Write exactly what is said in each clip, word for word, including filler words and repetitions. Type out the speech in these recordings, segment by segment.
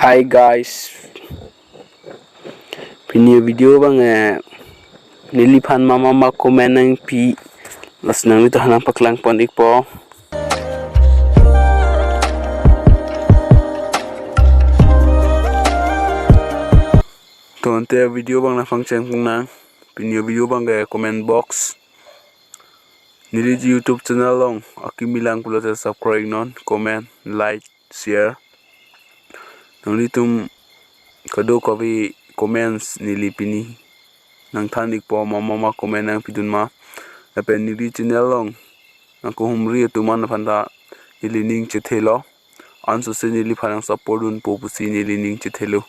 Hi guys. Pini video abang eh, neliphan mama ma comment nangpi. Lasi nanglitum aphan nangpaklang pon ikpo. Tangte video abang nangpangcheng pon nang. Pini video abang ke comment box. Neli YouTube channel along akimi lang pulote subscribe non, comment, like, share. Nanglitum kadokave comments neli pini nangthan ikpo, mama ma comment nangpidun ma. Lapen neli channel along nangkehumri atum aphan ta neli ning chethelo. Ansose neliphan nang support dunpo pusi neli ning chethelo.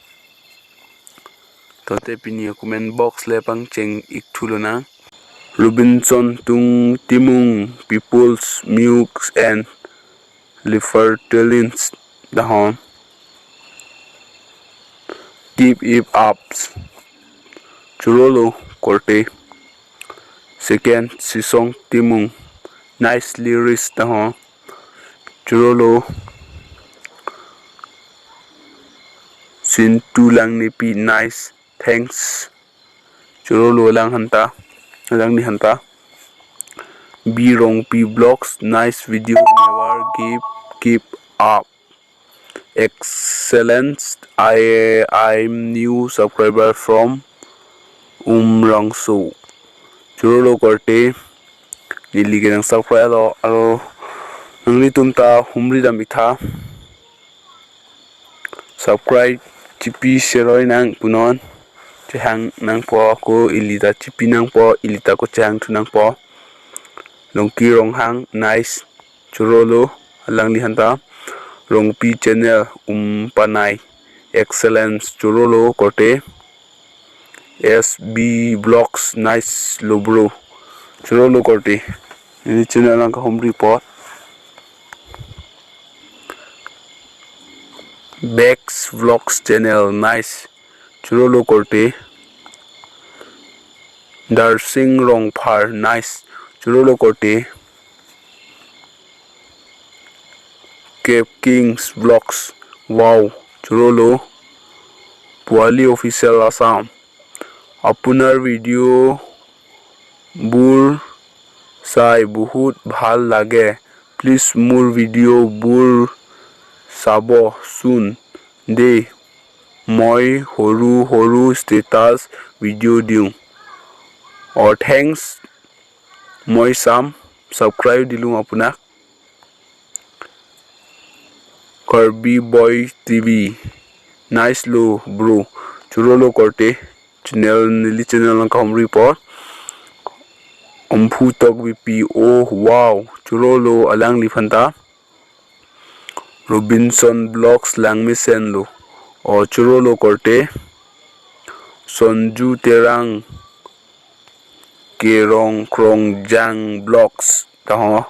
Tangte pini comment box le pangcheng ik thulo nang. Robinson Tung Timung, People's Muse and Libertarians dahon. Keep it up. Chorolo korte. Second, Sisong Timung. Nice lyrics dahon. Chorolo. Sintu Langnepi, nice. Thanks. Chorolo alang aphanta, alangli aphanta. B Rongpi Vlogs, nice video, never give, keep up. Excellence, I, I'm new subscriber from Umrangso. Chorolo korte, neli ke nang subscribe lo, aro nanglitum ta humri dam ik tha. Subscribe chipi seroi nang punon. Chehang nangpo ako ili ta chipi nangpo, ili ta ako chehang thu nangpo. Longki Ronghang, nice. Chorolo alangli aphanta. Rongpi channel, Umpanai. Excellence, chorolo korte. S B Vlogs, nice lo bro. Chorolo korte. Neli channel nangkahumri apot. Bex Vlogs channel, nice. Chorolo korte. Darsing Rongphar, nice. Chorolo korte. Kev Kings Vlogs, wow. Chorolo. Puali Official Assam. আপোনাৰ ভিডিঅ'বোৰ চাই বহুত ভাল লাগে। প্লিজ মোৰ ভিডিঅ'বোৰ চাবচোন দেই। মই সৰু সৰু ষ্টেটাছ ভিডিঅ' দিওঁ। অ, থেংকছ। মই চাম। ছাবস্ক্ৰাইব দিলোঁ আপোনাক। Karbi Boy T V. Nice lo, bro. Chorolo korte. Channel, neli channel nangkahumri apot. Omphu Tokbi P O. Wow. Chorolo alangli aphanta. Robinson Vlogs langmesen lo. O, chorolo korte. Sonju Terang. Kerong Krongjang Vlogs dahon.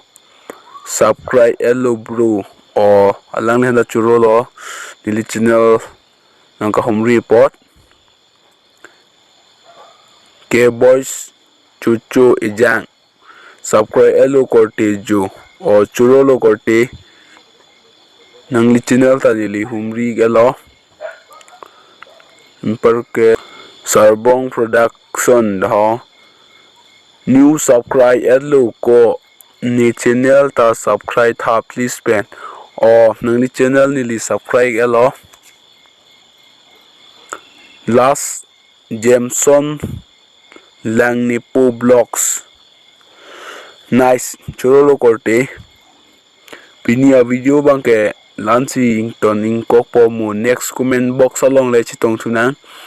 Subscribe et lo bro. O, alangli aphanta chorolo. Neli channel nangkahumri apot. K Boys Chocho Ejang. Subscribe et lo korte jo. O, chorolo korte. Nangli channel ta neli humri ik et lo. Anparke Sarbong Production dahon. New subscribe et lo ko, ne channel ta subscribe tha please pen. O, nangli channel neli subscribe et lo. Last, Jameson Langnepo Vlogs. Nice, chorolo korte. Pini a video abangke la-ansi ington ingkokpo, mo next comment box along le chetong thu nang.